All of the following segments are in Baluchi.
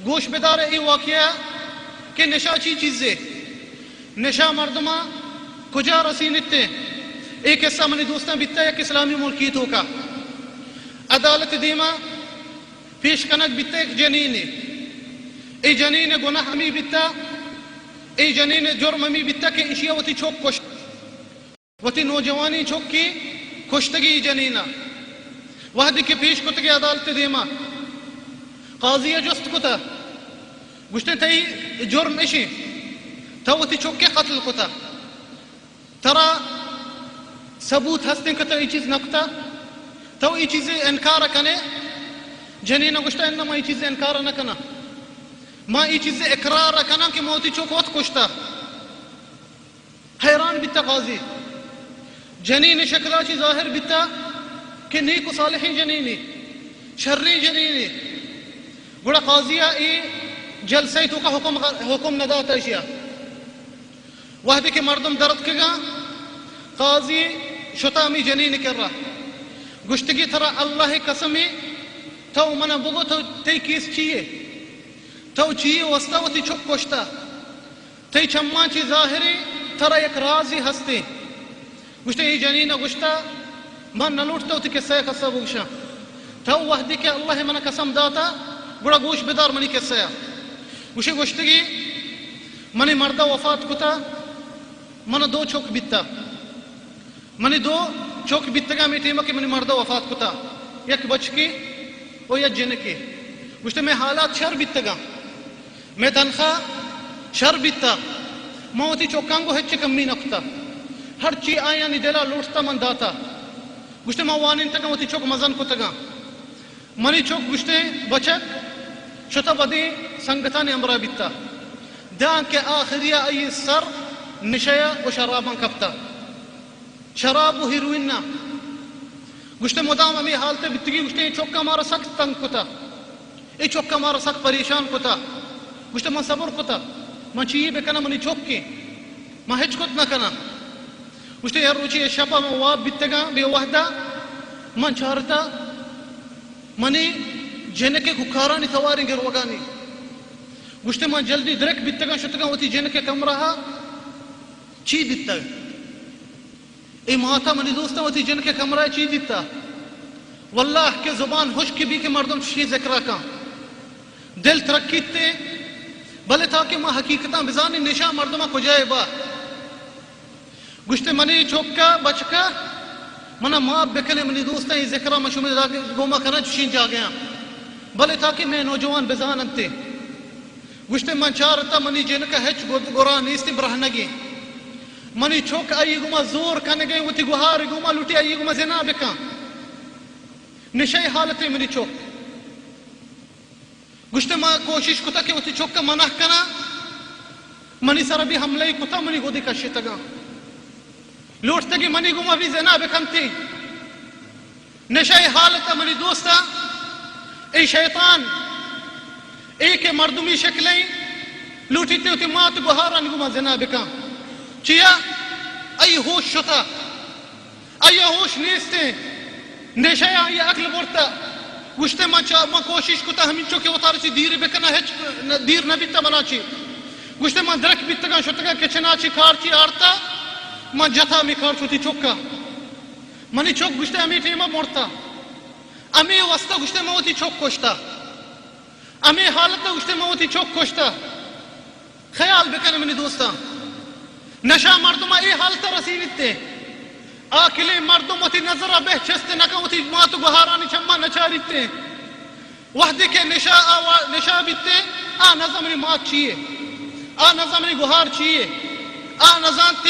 گوش بدار اے واقعہ کہ نشہ چی چیزے، نشہ مردماں کجا رسینیت۔ اے قصہ منی دوستاں بیتا یک اسلامی ملکی توکا عدالت دیما پیش کنگ بیتا یک جنینے۔ اے جنین گناہ ہمی بیتا، اے جنین جرم ہمی بیتا کہ اشیا وتی چک کشت۔ وتی نوجوانیں چکے کشتگی جنینا۔ وہدے کہ پیش کتگی عدالت دیما، قاضی ء جست کتا، گوشتے، تئی جرم اشیں، تو وتی چکے قتل کتا، ترا ثبوت ہستیں کہ تو اے چیز نہ کتا؟ تو اے چیز انکار کنے؟ جنین گوشتا، اناں، ما اے چیز انکار نہ کناں، ما اے چیز اقرار کناں کہ ما وتی چک وت کشتا۔ حیران بیتا قاضی۔ جنین شکلا چی ظاہر بیتا کہ نیک و صالحیں جنینے، شریں جنینے۔ گڑا قاضی ء اے جلسہ ء توکا حکم، حکم نہ داتا اشیا۔ وہدے کہ مردم درتکگاں، قاضی شتا ہمی جنین کرا، گوشتگی، ترا اللہ قسمے، تو منا بگو، تو، تئی کیس چیے؟ تو چیے واسطہ وتی چک کشتا؟ تئی چماں چی ظاہرے ترا یک رازے ہستے۔ گوشتے، اے جنین ء گوشتا، من نہ لوٹتا وتی قصہ ء کسا بگوشاں۔ تو وہدے کہ اللہ ء من قسم داتا، گڑا گوش بدار منی قصہ ء۔ گوشے، گوشتگی، منی مرد ء وفات کتا، من دو چک بیتا۔ منی دو چک بیتگاں ہمے ٹیم ء کہ منی مرد ء وفات کتا، یک بچکے و یک جنکے۔ گوشتے، مئے حالات شر بیتگاں، مئے تنخواہ شر بیتا، من وتی چکاں گوں ہچ کمی نہ کتا، ہرچی آیانی دل ء لوٹتا من داتا۔ گوشتے، من وانینتگاں، وتی چک مزن کتگاں۔ منی چک، گوشتے، بچک شتا بدیں سنگتانی ہمراہ بیتا، دانکہ آخری ء آئی سر نشہ ء و شراباں کپتا۔ شراب و ہیروئن ء۔ گوشتے، مدام ہمے حالت ء بیتگی۔ گوشتے، اے چک ء مارا سک تنگ کتا، اے چک ء مارا سک پریشان کتا۔ گوشتے، من صبر کتا، من چی بکناں، منی چکے، من ہچ کت نہ کناں۔ گوشتے، یک روچے شپ ء من واب بیتگاں، بے وہدا من چارتا منی جنک ء کوکارانی تواریں گروگانی۔ گوشتے، من جلدی درک بیتگاں، شتگاں وتی جنک ء کمرہ ء۔ چی بیتگ؟ اے ماتا، منی دوستاں، وتی جنک ء کمرہ ء چی دیتا؟ واللہ کہ زبان ہشک بی کہ مردم چشیں ذکر ء کن۔ دل ترکیت، بلے تاکہ ما حقیقتاں بزانیں نشہ مردم ء کجا ء با۔ گوشتے، منی چک ء بچک ء، منا معاف بکنے منی دوستاں، اے ذکر ء من شمے گوما کناں چشیں جاگہاں، بلے تاکہ مئے نوجوان بزاننت۔ گوشتے، من چارتا منی جنک ء ہچ گد-، گرا نیست، برہنگیں۔ منی چک آئی گوما زور کنگیں، وتی گہار گوما لوٹی آئی گوما زنا بکن۔ نشہ ء حالت ء منی چک۔ گوشتے، ما کوشش کتا کہ وتی چک ء منع کناں، منی سر بھی حملہ کتا، منی گودی کشتگاں۔ لوٹتگی منی گوما بھی زنا بکنتی۔ نشہ ء حالت ء منی دوستاں، اے شیطان، اے کہ مردمی شکلیں، لوٹیتے وتی مات گہارانی گوما زنا بکن۔ چیا؟ ای ہوش شتا، ای ہوش نیستیں۔ نشہ ء آئی عقل برتا۔ گوشتے، من چا-، من کوشش کتا ہمینچو کہ وتارا چی دیر بکناں، ہچ ن-، دیر نہ بیتا منا چی۔ گوشتے، من درک بیتگاں، شتگاں کچنا چی کارچی آرتا، من جتا ہمے کارچ وتی چکا۔ منی چک، گوشتے، ہمے ٹیما مرتا۔ ہمے واسطہ، گوشتے، من وتی چک کشتا۔ ہمے حالت ء، گوشتے، من وتی چک کشتا۔ خیال بکن منی دوستاں، نشہ مردم ء اے حالت ء رسینیت۔ عاقلیں مردم وتی نظر ء بہ چست نہ کن، وتی مات و گہارانی چماں نہ چاریت۔ وہدے کہ نشہ آ وا-، نشہ بیت، آ نزانت منی مات چیے، آ نزانت منی گہار چیے، آ نزانت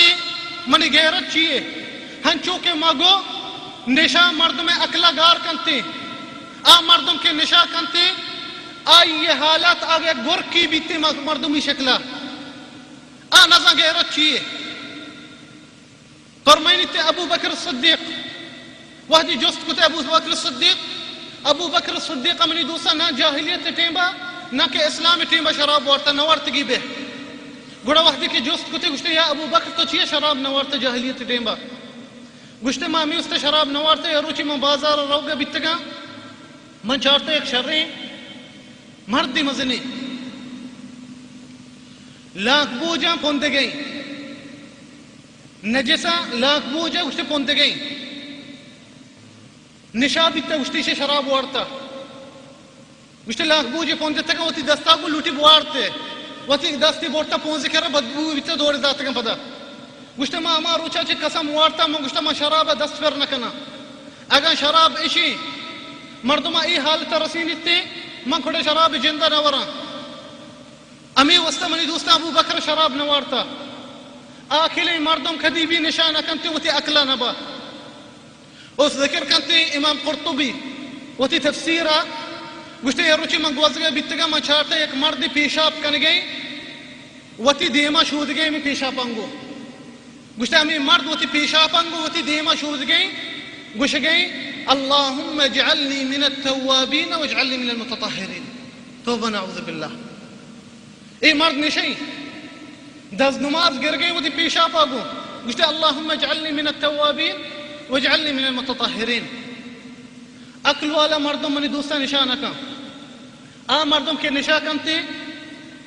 منی غیرت چیے۔ ہنچو کہ ما گو، نشہ مردم ء عقل ء گار کنت۔ آ مردم کہ نشہ کنت، آئی ء حالت آ یک گرکی بیت م-، مردمی شکل ء۔ آ نزان غیرت چیے۔ فرمائنیت ابو بکر صدیق، وہدی جست کت ابو بکر صدیق، ابو بکر صدیق، منی دوستاں، نہ جاہلیت ٹیمبا نہ کہ اسلام ٹیمبا شراب وارتا، نہ وارتگی بہ۔ گڑا وہدی کہ جست کت، گوشتے، یا ابو بکر، تو چیا شراب نہ وارتا جاہلیت ٹیمبا؟ گوشتے، ما ہمے واسطہ شراب نہ وارتا، یا روچی من بازار روگا بیتگاں، من چارتا یک شریں مردے مزنیں، لاک بوجاں پندگئیں، نجساں لاک بوجاں گوشتے پندگئیں، نشا بیتا گوشتے ایشی شراب وارتا، گوشتے لاک بوجے پندتگا وتی دستا گوں لوٹی بوارتے، وتی دستی برتا پونزے کرا بدبو بیتا دور داتگاں پدا۔ گوشتے ما ہما روچا چہ قسم وارتا، من گوشتا من شراب دست پر نکناں۔ اگاں شراب اشی مردما اے حالت رسینیتے، من کھڑے شراب جندا نہ وراں۔ ہمے واسطہ منی دوستاں ابو بکر شراب نہ وارتا۔ عاقلیں مردم کدی بھی نشہ نہ کنتے، وتی عقلا نہ با۔ اس ذکر کنتے امام قرطبی وتی تفسیرا، گوشتے، یک روچے من گوزگا بیتگا، من چارتا یک مردے پیشاب کنگئیں، وتی دیما شودگئیں، ہمے پیشاپاں گوں۔ گوشتے، ہمے مرد وتی پیشاپاں گوں وتی دیما شودگئیں، گوشگئیں، اللهم اجعلني من التوابين واجعلني من المتطهرين۔ توبہ، نعوذ باللہ۔ اے مرد نشئی، دست نماز گرگئیں وتی پیشاپا گوں، گوشتے، اللهم اجعلني من التوابين واجعلني من المتطهرين۔ عقل والا مردم منی دوستاں نشہ نہ کن۔ آ مردم کہ نشہ کنتے،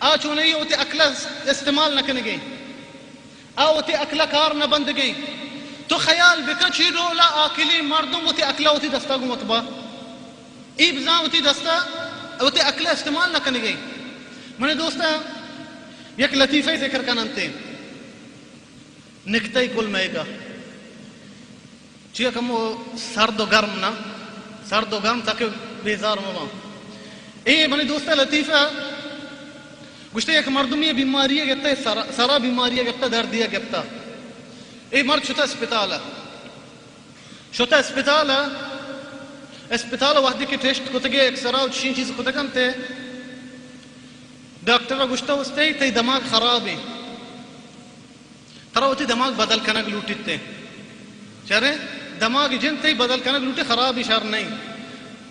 آ چونئی وتی عقل استعمال نہ کنگے، آ وتی عقل کار نہ بندگے۔ تو خیال بکن چی ڈولا عاقلیں مردم وتی عقل وتی دستا گوں مت با۔ ای بزاں وتی دستا وتی عقل استعمال نہ کنگے۔ منی دوستاں، یک لطیفہ ذکر کننتے، نکتہ کل مئیگا۔ چیا کمو سرد و گرم نہ، سرد و گرم تاکہ بیزار مباں۔ اے منی دوست لطیفہ گوشتے، یک مردمی بیماری گپتا، سرا، سرا بیماری گپتا، دردی گپتا۔ اے مرد شتا اسپتال، شتا اسپتال، اسپتال وحدی کہ ٹیسٹ کتگے، ایکسرا و چشیں چیز کتگنتے، ڈاکٹر گوشتا، استے تئی دماغ خرابیں۔ ترا وتی دماغ بدل کنگ لوٹیت۔ چرے؟ دماغ جن تئی بدل کنگ لوٹی، خرابی شر نہیں۔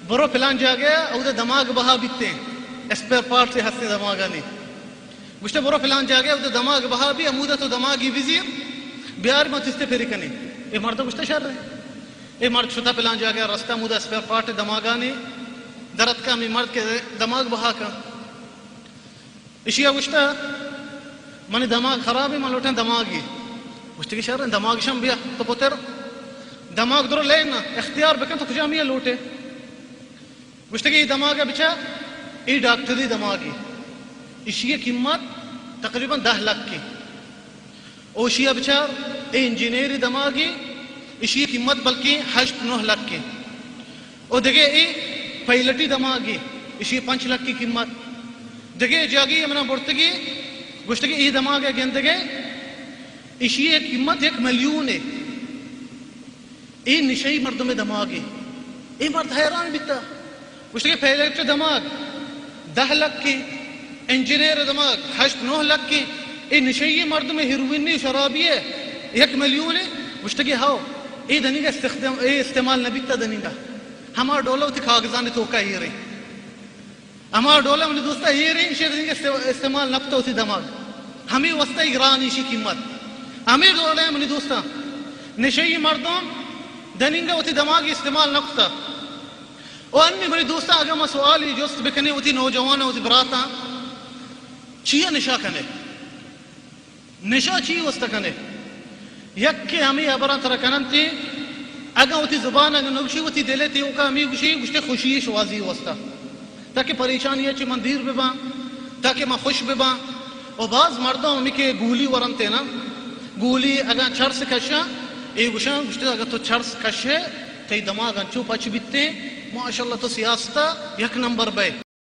برو پلان جاگہ، اودا دماغ بہا بیتے، اسپیئر پارٹس ہستے دماغانی۔ گوشتے، برو پلان جاگہ، اودا دماغ بہا بی، امودا تو دماغی بزیر، بیار ما تستے پری کنی۔ اے مرد گوشتا، شر ہے۔ اے مرد شتا پلان جاگہ، رستہ، امودا اسپیئر پارٹ دماغانی درتکا، ہمیں مرد کے دماغ بہا کا۔ اشیا گوشتا، منی دماغ خراب ہے، من لوٹاں دماغی۔ گوشتے کہ شر، دماغ شم بیا، تو پتر دماغ درو لے نا، اختیار بکن تو کجا میا لوٹے۔ گوشتے کہ یہ دماغ بچا، یہ ڈاکٹری دماغی، اشی قیمت تقریباً دہ لکھ کی۔ اوشی ء بچار، اے انجینئری دماگے، اشی قیمت بلکیں ہشت نہ لکھ ایں۔ او دگہ اے پائلٹی دماگے، اشی پنچ لکھ کی قیمت۔ دگہ جاگے منا برتگے، گوشتگے اے دماگ ء گندگے، اشی قیمت یک ملیون اے۔ اے نشئی مردم دماغے۔ اے مرد حیران بیتا۔ گوشتگے پائلٹ دماغ دہ لکھ ایں، انجینئر دماغ ہشت نہ لکھ ایں، اے نشئی مردم ہیروئنی شرابی ء یک ملیون ایں۔ گوشتگے ہاو، اے دنیگا استخدام، اے استعمال نہ بیتا دنیگا۔ ہما ڈولا وتی کاغذانی توکا ایریں۔ ہما ڈولا منی دوستا ایریں، ایشی دنیگا است-، استعمال نہ کتا وتی دماغ۔ ہمیں واسطہ گران ایشی قیمت۔ ہمیں ڈولا منی دوستا نشئی مردم دنیگا وتی دماغ استعمال نہ کتا۔ او انی منی دوستاں، اگاں ما سوالی جست بکنیں وتی نوجواناں، وتی براتاں، چیا نشہ کنے؟ نشہ چی واسطہ کنے؟ یک کہ ہمے ہبراں ترا کننتے، اگاں وتی زبان اگاں نگوشی، وتی دل ء تیوکا ہمے گوشی، گوشتے خوشی شوازی واسطہ، تاکہ پریشانی ء چہ من دیر بباں، تاکہ من خوش بباں۔ و باز مردم ہمے کہ گولی ورنتے نا، گولی اگاں چرس کشاں، اے گوشاں، گوشتے اگاں تو چرس کشے، تئی دماغ انچو پچ بیتیں، ماشاءاللہ تو سیاستا یک نمبر بئے۔